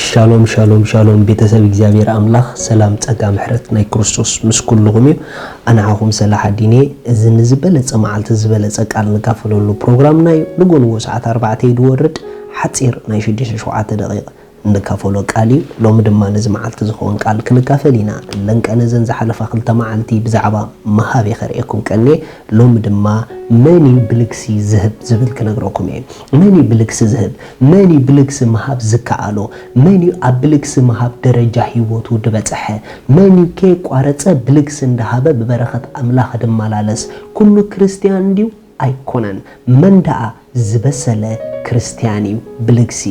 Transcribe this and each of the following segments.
ሻሎም ሻሎም ሻሎም፣ ቤተሰብ እግዚኣብሔር ኣምላኽ ሰላም ጸጋ ምሕረት ናይ ክርስቶስ ምስ ኩልኹም እዩ። ኣንዓኹም ሰላሕ ኣዲኔ። እዚ ንዝበለጸ መዓልቲ ዝበለጸ ቃል ንካፈለሉ ፕሮግራምና እዩ። ንጎንዎ ሰዓት ኣርባዕተ እዩ ዝወርድ፣ ሓጺር ናይ ሽዱሽተ ሸውዓተ ደቂቕ እንካፈሎ ቃል እዩ። ሎሚ ድማ ነዚ መዓልቲ ዝኸውን ቃል ክንካፈል ኢና። ለንቀ ነዘን ዝሓለፋ ክልተ መዓልቲ ብዛዕባ ምሃብ እየ ከርእየኩም ቀንየ። ሎሚ ድማ መን እዩ ብልግሲ ዝህብ ዝብል ክነግረኩም እየ። መን እዩ ብልግሲ ዝህብ? መን እዩ ብልግሲ ምሃብ ዝከኣሎ? መን እዩ ኣብ ብልግሲ ምሃብ ደረጃ ህይወቱ ዝበጽሐ? መን እዩ ከየቋረጸ ብልግሲ እንዳሃበ ብበረኸት ኣምላኽ ዝመላለስ? ኩሉ ክርስትያን ድዩ? ኣይኮነን። መን ደኣ ዝበሰለ ክርስትያን እዩ ብልግሲ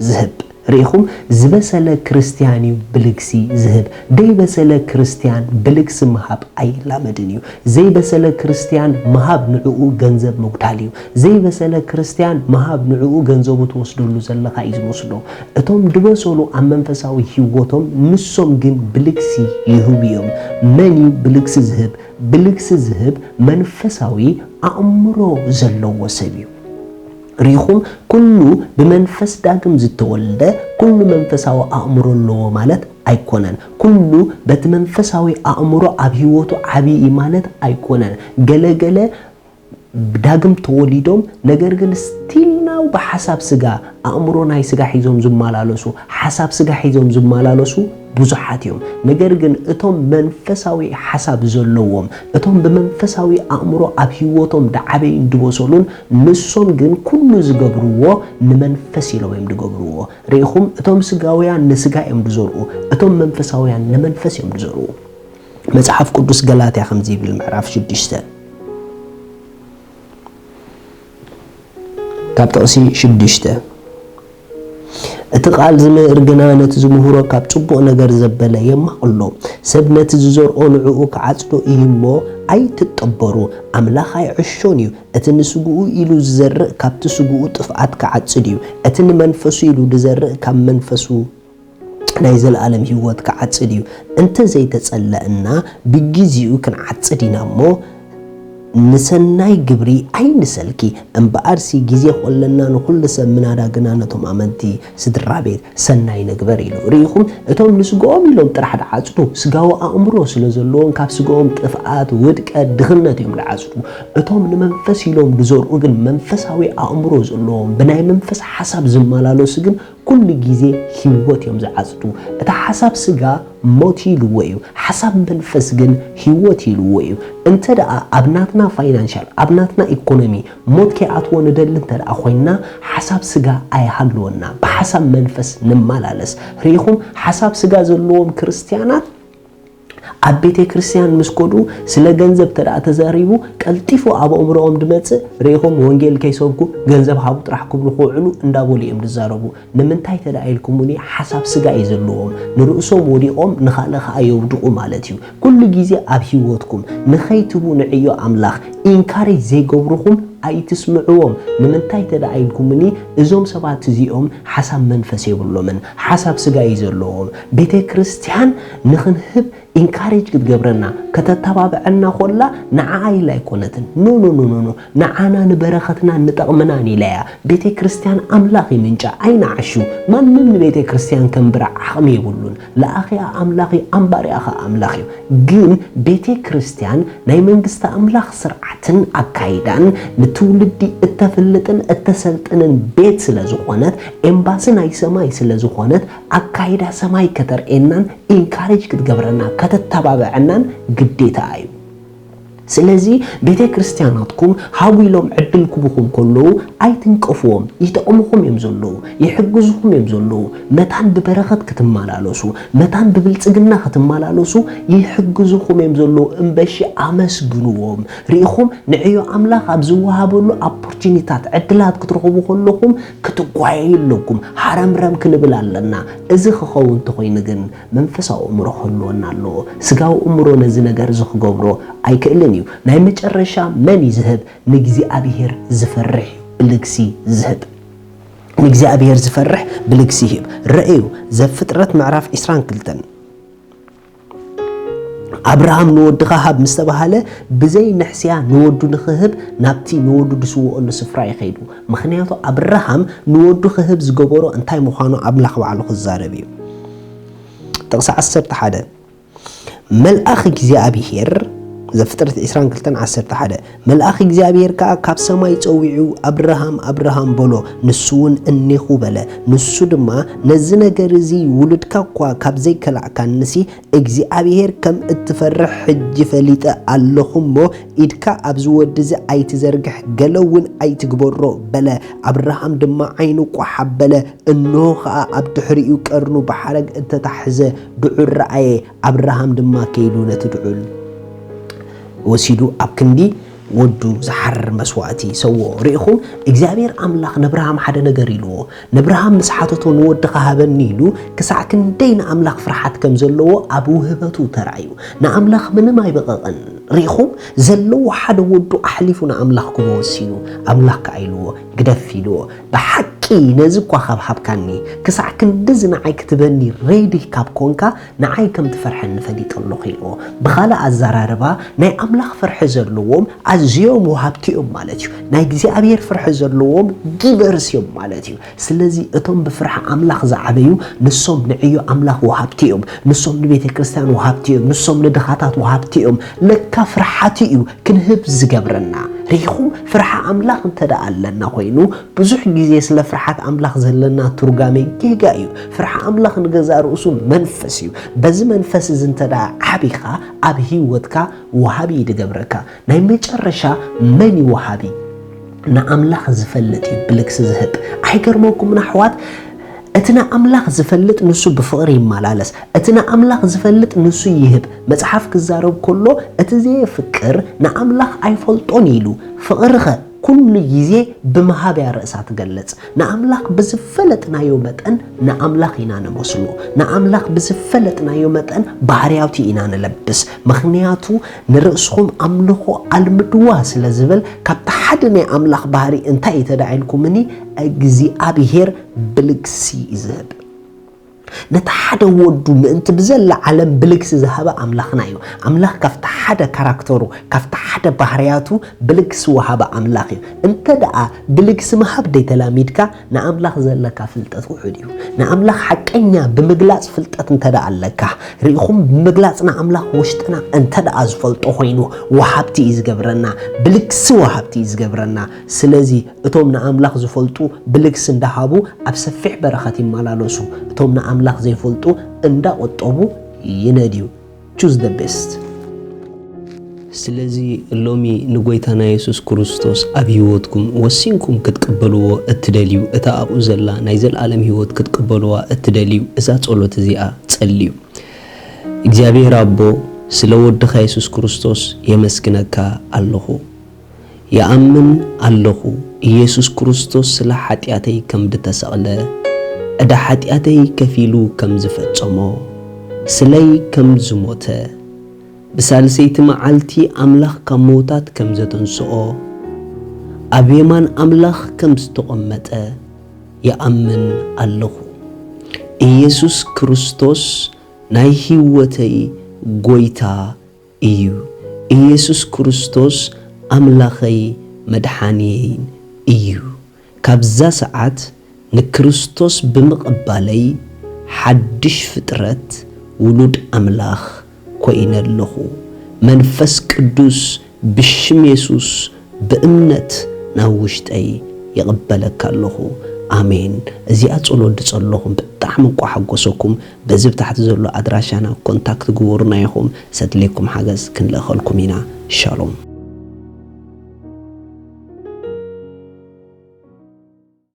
ዝህብ? ርኢኹም፣ ዝበሰለ ክርስትያን እዩ ብልግሲ ዝህብ። ደይበሰለ ክርስትያን ብልግሲ ምሃብ ኣይላመድን እዩ። ዘይበሰለ ክርስትያን ምሃብ ንዕኡ ገንዘብ ምጉዳል እዩ። ዘይበሰለ ክርስትያን ምሃብ ንዕኡ ገንዘቡ ትወስደሉ ዘለኻ እዩ ዝመስሎ። እቶም ዝበሰሉ ኣብ መንፈሳዊ ህይወቶም ንሶም ግን ብልግሲ ይህቡ እዮም። መን እዩ ብልግሲ ዝህብ? ብልግሲ ዝህብ መንፈሳዊ ኣእምሮ ዘለዎ ሰብ እዩ። ርኢኹም፣ ኩሉ ብመንፈስ ዳግም ዝተወልደ ኩሉ መንፈሳዊ ኣእምሮ ኣለዎ ማለት ኣይኮነን። ኩሉ በቲ መንፈሳዊ ኣእምሮ ኣብ ህይወቱ ዓብዪ እዩ ማለት ኣይኮነን። ገለ ገለ ዳግም ተወሊዶም፣ ነገር ግን ስቲል ናው ብሓሳብ ስጋ፣ ኣእምሮ ናይ ስጋ ሒዞም ዝመላለሱ፣ ሓሳብ ስጋ ሒዞም ዝመላለሱ ብዙሓት እዮም። ነገር ግን እቶም መንፈሳዊ ሓሳብ ዘለዎም፣ እቶም ብመንፈሳዊ ኣእምሮ ኣብ ህይወቶም ዝዓበዩን ዝበሰሉን፣ ንሶም ግን ኩሉ ዝገብርዎ ንመንፈስ ኢሎም እዮም ዝገብርዎ። ርኢኹም፣ እቶም ስጋውያን ንስጋ እዮም ዝዘርኡ፣ እቶም መንፈሳውያን ንመንፈስ እዮም ዝዘርኡ። መጽሓፍ ቅዱስ ገላትያ ከምዚ ይብል፣ ምዕራፍ ሽዱሽተ ካብ ጥቕሲ ሽዱሽተ፣ "እቲ ቃል ዝምህር ግና ነቲ ዝምህሮ ካብ ጽቡቕ ነገር ዘበለ የማቕሎ። ሰብ ነቲ ዝዘርኦ ንዕኡ ክዓጽዶ እዩ እሞ ኣይትጠበሩ። ኣምላኽ ኣይዕሾን እዩ። እቲ ንስግኡ ኢሉ ዝዘርእ ካብቲ ስግኡ ጥፍኣት ክዓጽድ እዩ። እቲ ንመንፈሱ ኢሉ ዝዘርእ ካብ መንፈሱ ናይ ዘለኣለም ህይወት ክዓጽድ እዩ። እንተ ዘይተጸለእና ብግዜኡ ክንዓጽድ ኢና እሞ ንሰናይ ግብሪ ኣይንሰልኪ። እምበኣርሲ ግዜ ኮለና ንኹሉ ሰብ ምናዳ ግና ነቶም ኣመንቲ ስድራ ቤት ሰናይ ንግበር" ኢሉ። ርኢኹም፣ እቶም ንስጋኦም ኢሎም ጥራሕ ዝዓጽዱ ስጋዊ ኣእምሮ ስለ ዘለዎም ካብ ስጋኦም ጥፍኣት፣ ውድቀት፣ ድኽነት እዮም ዝዓጽዱ። እቶም ንመንፈስ ኢሎም ዝዘርኡ ግን መንፈሳዊ ኣእምሮ ዘለዎም ብናይ መንፈስ ሓሳብ ዝመላለሱ ግን ኩሉ ግዜ ህይወት እዮም ዝዓጽዱ። እቲ ሓሳብ ስጋ ሞት ይልዎ እዩ፣ ሓሳብ መንፈስ ግን ህይወት ይልዎ እዩ። እንተ ደኣ ኣብ ናትና ፋይናንሻል፣ ኣብ ናትና ኢኮኖሚ ሞት ከይኣትዎ ንደሊ እንተ ደኣ ኮይንና፣ ሓሳብ ስጋ ኣይሃልወና፣ ብሓሳብ መንፈስ ንመላለስ። ርኢኹም፣ ሓሳብ ስጋ ዘለዎም ክርስትያናት ኣብ ቤተ ክርስትያን ምስ ከዱ ስለ ገንዘብ ተደኣ ተዛሪቡ ቀልጢፉ ኣብ ኣእምሮኦም ድመጽእ ርኢኹም፣ ወንጌል ከይሰብኩ ገንዘብ ሃቡ ጥራሕ ክብሉ ክውዕሉ እንዳበሉ እዮም ዝዛረቡ። ንምንታይ ተደኣ ኢልኩምኒ፣ ሓሳብ ስጋ እዩ ዘለዎም። ንርእሶም ወዲቖም ንኻልእ ኸኣ የውድቑ ማለት እዩ። ኩሉ ግዜ ኣብ ህይወትኩም ንኸይትቡ ንዕዮ ኣምላኽ ኢንካሬጅ ዘይገብርኹም ኣይትስምዕዎም። ንምንታይ ተደኣ ኢልኩምኒ፣ እዞም ሰባት እዚኦም ሓሳብ መንፈስ የብሎምን፣ ሓሳብ ስጋ እዩ ዘለዎም። ቤተ ክርስትያን ንኽንህብ ኢንካሬጅ ክትገብረና፣ ከተተባብዐና ኮላ ንዓኣ ኢላ ኣይኮነትን። ኖ፣ ኖ፣ ኖ፣ ኖ፣ ኖ። ንዓና ንበረኸትናን ንጠቕምናን ኢላ እያ። ቤተ ክርስትያን ኣምላኽ እዩ ምንጫ፣ ኣይንዓሹ። ማንም ንቤተ ክርስትያን ከንብራ ዓቕሚ የብሉን። ለኣኺኣ ኣምላኽ እዩ፣ ኣንባሪኣ ኸኣ ኣምላኽ እዩ። ግን ቤተ ክርስትያን ናይ መንግስቲ ኣምላኽ ስርዓትን ኣካይዳን ንትውልዲ እተፍልጥን እተሰልጥንን ቤት ስለ ዝኾነት፣ ኤምባሲ ናይ ሰማይ ስለ ዝኾነት፣ ኣካይዳ ሰማይ ከተርእየናን ኢንካሬጅ ክትገብረና ከተተባብዐናን ግዴታ እዩ። ስለዚ ቤተ ክርስትያናትኩም ሃቡ ኢሎም ዕድል ክቡኹም ከለዉ ኣይትንቀፍዎም። ይጠቕሙኹም እዮም ዘለዉ፣ ይሕግዙኹም እዮም ዘለዉ። መታን ብበረኸት ክትመላለሱ፣ መታን ብብልጽግና ክትመላለሱ ይሕግዙኹም እዮም ዘለዉ። እምበሺ ኣመስግንዎም። ርኢኹም፣ ንዕዮ ኣምላኽ ኣብ ዝወሃበሉ ኦፖርቹኒታት፣ ዕድላት ክትረኽቡ ከለኹም ክትጓየዩ ኣለኩም። ሃረምረም ክንብል ኣለና። እዚ ክኸውን እንተኾይኑ ግን መንፈሳዊ እምሮ ክህልወና ኣለዎ። ስጋዊ እምሮ ነዚ ነገር እዚ ክገብሮ ኣይክእልን እዩ። ናይ መጨረሻ መን እዩ ዝህብ? ንእግዚኣብሔር ዝፈርሕ እዩ ብልግሲ ዝህብ። ንእግዚኣብሔር ዝፈርሕ ብልግሲ ይህብ። ረእዩ፣ ዘፍጥረት ምዕራፍ ዕስራን ክልተን ኣብርሃም ንወድኻ ሃብ ምስ ተባሃለ፣ ብዘይ ንሕስያ ንወዱ ንኽህብ ናብቲ ንወዱ ዝስውኦሉ ስፍራ እዩ ከይዱ። ምኽንያቱ ኣብርሃም ንወዱ ክህብ ዝገበሮ እንታይ ምዃኑ ኣምላኽ ባዕሉ ክዛረብ እዩ። ጥቕሲ ዓሰርተ ሓደ፣ መልኣኽ እግዚኣብሔር፣ ዘፍጥረት ዕስራን ክልተን ዓሰርተ ሓደ፣ መልኣኽ እግዚኣብሔር ከኣ ካብ ሰማይ ጸዊዑ፣ ኣብርሃም፣ ኣብርሃም በሎ። ንሱ እውን እኔኹ በለ። ንሱ ድማ፣ ነዚ ነገር እዚ ውሉድካ እኳ ካብ ዘይከላእካንሲ፣ እግዚኣብሔር ከም እትፈርሕ ሕጂ ፈሊጠ ኣለኹ እሞ፣ ኢድካ ኣብዚ ወዲ እዚ ኣይትዘርግሕ፣ ገለ እውን ኣይትግበሮ በለ። ኣብርሃም ድማ ዓይኑ ቋሕ ኣበለ፣ እንሆ ኸኣ ኣብ ድሕሪኡ ቀርኑ ብሓረግ እተታሕዘ ድዑል ረኣየ። ኣብርሃም ድማ ከይዱ ነቲ ድዑል ወሲዱ ኣብ ክንዲ ወዱ ዝሓርር መስዋእቲ ሰውኦ። ርኢኹም፣ እግዚኣብሔር ኣምላኽ ነብርሃም ሓደ ነገር ኢልዎ። ነብርሃም ምስ ሓተቶ ንወድኻ ሃበኒ ኢሉ ክሳዕ ክንደይ ንኣምላኽ ፍርሓት ከም ዘለዎ ኣብ ውህበቱ ተራእዩ። ንኣምላኽ ምንም ኣይበቐቐን። ርኢኹም፣ ዘለዎ ሓደ ወዱ ኣሕሊፉ ንኣምላኽ ክቦ ወሲኑ። ኣምላኽ ከኣ ኢልዎ፣ ግደፍ ኢልዎ። ብሓቂ ነዚ እኳ ካብ ሃብካኒ፣ ክሳዕ ክንድዚ ንዓይ ክትበኒ ሬዲ ካብ ኮንካ፣ ንዓይ ከም ትፈርሐኒ ፈሊጠ ኣለኹ ኢልዎ። ብኻልእ ኣዘራርባ፣ ናይ ኣምላኽ ፍርሒ ዘለዎም ኣዝዮም ወሃብቲ እዮም ማለት እዩ። ናይ እግዚኣብሔር ፍርሒ ዘለዎም ጊቨርስ እዮም ማለት እዩ። ስለዚ እቶም ብፍርሒ ኣምላኽ ዝዓበዩ፣ ንሶም ንዕዮ ኣምላኽ ወሃብቲ እዮም። ንሶም ንቤተ ክርስቲያን ወሃብቲ እዮም። ንሶም ንድኻታት ወሃብቲ እዮም። ለካ ፍርሓቱ እዩ ክንህብ ዝገብረና። ርኢኹም፣ ፍርሒ ኣምላኽ እንተ ደኣ ኣለና ኮይኑ፣ ብዙሕ ግዜ ስለ ፍርሓት ኣምላኽ ዘለና ትርጓሜ ጌጋ እዩ። ፍርሒ ኣምላኽ ንገዛእ ርእሱ መንፈስ እዩ። በዚ መንፈስ እዚ እንተ ደኣ ዓቢኻ፣ ኣብ ህይወትካ ወሃቢ እዩ ዝገብረካ። ናይ መጨረሻ መን እዩ ወሃቢ? ንኣምላኽ ዝፈልጥ እዩ ብልግሲ ዝህብ። ኣይገርመኩምን ኣሕዋት? እቲ ንኣምላኽ ዝፈልጥ ንሱ ብፍቕሪ ይመላለስ። እቲ ንኣምላኽ ዝፈልጥ ንሱ ይህብ። መጽሓፍ ክዛረብ ከሎ፣ እቲ ዘየፍቅር ንኣምላኽ ኣይፈልጦን ኢሉ። ፍቕርኸ ኩሉ ግዜ ብምሃብ እያ ርእሳ ትገልጽ። ንኣምላኽ ብዝፈለጥናዮ መጠን ንኣምላኽ ኢና ንመስሎ። ንኣምላኽ ብዝፈለጥናዮ መጠን ባህርያቱ ኢና ንለብስ። ምኽንያቱ ንርእስኹም ኣምልኾ ኣልምድዋ ስለ ዝብል፣ ካብቲ ሓደ ናይ ኣምላኽ ባህሪ እንታይ እዩ ተዳዒልኩምኒ? እግዚኣብሄር ብልግሲ እዩ ዝህብ። ነቲ ሓደ ወዱ ምእንቲ ብዘላ ዓለም ብልግሲ ዝሃበ ኣምላኽና እዩ። ኣምላኽ ካብቲ ሓደ ካራክተሩ፣ ካብቲ ሓደ ባህርያቱ ብልግሲ ወሃቢ ኣምላኽ እዩ። እንተ ደኣ ብልግሲ ምሃብ ደይተላሚድካ፣ ንኣምላኽ ዘለካ ፍልጠት ውሑድ እዩ። ንኣምላኽ ሓቀኛ ብምግላጽ ፍልጠት እንተ ደኣ ኣለካ፣ ርኢኹም፣ ብምግላጽ ንኣምላኽ ውሽጥና እንተ ደኣ ዝፈልጦ ኮይኑ፣ ወሃብቲ እዩ ዝገብረና፣ ብልግሲ ወሃብቲ እዩ ዝገብረና። ስለዚ እቶም ንኣምላኽ ዝፈልጡ ብልግሲ እንዳሃቡ ኣብ ሰፊሕ በረኸት ይመላለሱ፣ እቶም ንኣምላኽ ዘይፈልጡ እንዳቖጠቡ ይነድዩ። Choose the best። ስለዚ ሎሚ ንጎይታና የሱስ ክርስቶስ ኣብ ህይወትኩም ወሲንኩም ክትቅበልዎ እትደልዩ፣ እታ ኣብኡ ዘላ ናይ ዘልኣለም ህይወት ክትቅበልዋ እትደልዩ፣ እዛ ጸሎት እዚኣ ጸልዩ። እግዚኣብሔር ኣቦ፣ ስለ ወድኻ የሱስ ክርስቶስ የመስግነካ ኣለኹ። ይኣምን ኣለኹ፣ ኢየሱስ ክርስቶስ ስለ ሓጢኣተይ ከም ዝተሰቕለ፣ ዕዳ ሓጢኣተይ ከፊሉ ከም ዝፈጸሞ፣ ስለይ ከም ዝሞተ፣ ብሳልሰይቲ መዓልቲ ኣምላኽ ካብ ምዉታት ከም ዘተንስኦ፣ ኣብ የማን ኣምላኽ ከም ዝተቐመጠ ይኣምን ኣለኹ። ኢየሱስ ክርስቶስ ናይ ህይወተይ ጐይታ እዩ። ኢየሱስ ክርስቶስ ኣምላኸይ መድሓንየይን እዩ። ካብዛ ሰዓት ንክርስቶስ ብምቕባለይ ሓድሽ ፍጥረት ውሉድ ኣምላኽ ኮይነ ኣለኹ። መንፈስ ቅዱስ ብሽም የሱስ ብእምነት ናብ ውሽጠይ ይቕበለካ ኣለኹ። ኣሜን። እዚኣ ጸሎት ዝጸለኹም ብጣዕሚ እንቋ ሓጎሰኩም። በዚ ብታሕቲ ዘሎ ኣድራሻና ኮንታክት ግበሩና ኢኹም። ዘድልየኩም ሓገዝ ክንልእኸልኩም ኢና። ሻሎም።